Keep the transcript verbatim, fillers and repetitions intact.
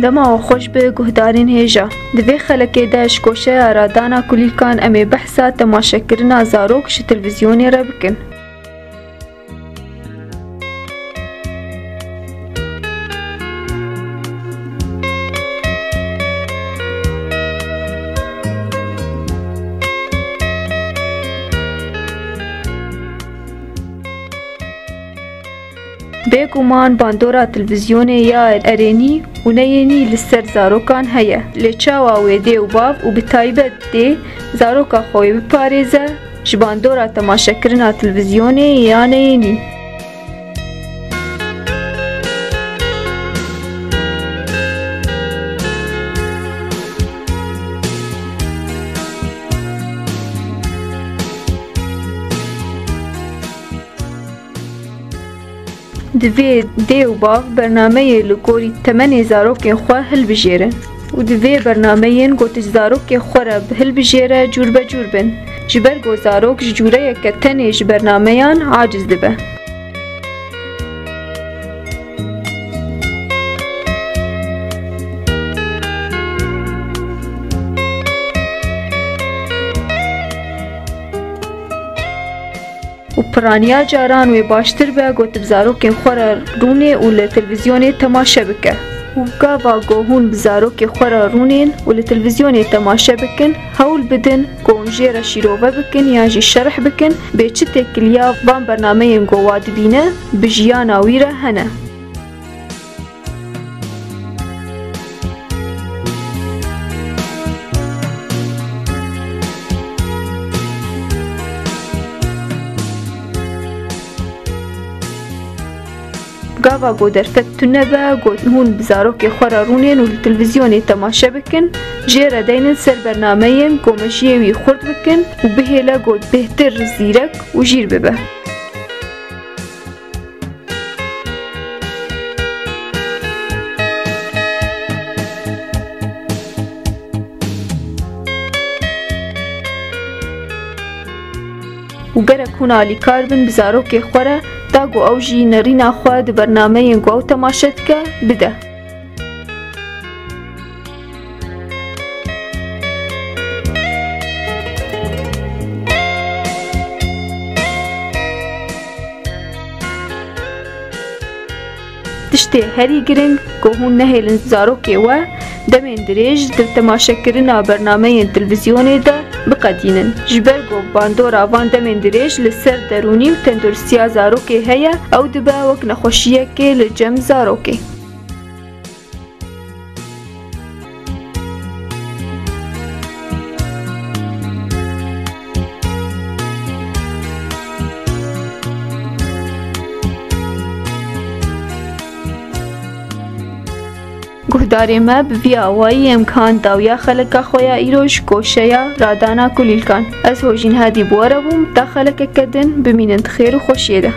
Dema we xweş be guhdarên hêja. Di vê xelekê de ji koşeya radana kulîlkan em ê behsa temaşekirina zarok ji televîzyonê re bikin. Bêguman bandora televîzyonê ya erênî û neyênî li ser zarokan heye. Lê çawa wê dê û bav û bi taybet dê zaroka xwe wê biparêze ji bandora temaşekirina televîzyonê ya neyênî? Divê dê û bav bernameyê li gorî temenê zarokên xwe hilbijêrin û divê bernameyên ku tu ji zarokê xwe re hilbijêre cûr be cûr bin, ji ber ku zarok ji cûreyeke tenê ji bernameyan aciz dibe. Û piraniya caran wê baştir be ku tu bi zarokên xwe re rûnê û li televîzyonê temaşe bike. Û gava ku hûn bi zarokê xwe re rûnên û li televîzyonê temaşe bikin, hewl bidin ku hûn jê re şîrove bikin yan jî şerh bikin, bê çi têkiliya van bernameyên ku wa dibîne bi jiyana wî re hene. Gava ku derfet tune be, ku hûn bi zarokê xwe re rûnên û li televîzyonê temaşe bikin, jê re deynin ser bernameyên ku mejiyê wî xurt bikin û bihêle ku bêhtir zîrek û jîr bibe. Û gerek hûn alîkar bin bi zarokê xwe re, ta ku ew jî nerîna xwe di bernameyên ku ew temaşe dike, bide. Tiştê herî giring ku hûn nehêlin zarokê we demên dirêj di temaşekirina bernameyên televîzyonê de biqedînin. Ji ber ku bandora van demên dirêj li ser derûnî û tenduristiya zarokê heye, ew dibe wek nexweşiyekê li cem zarokê. Guhdarê me, bi vî awayî em gihan dawiya xeleka xwe ya îro ji koşeya radana kulîlkan. Ez Hojîn Hedî bi we re bûm, ta xelekeke din bimînin di xêr û xweşiyê de.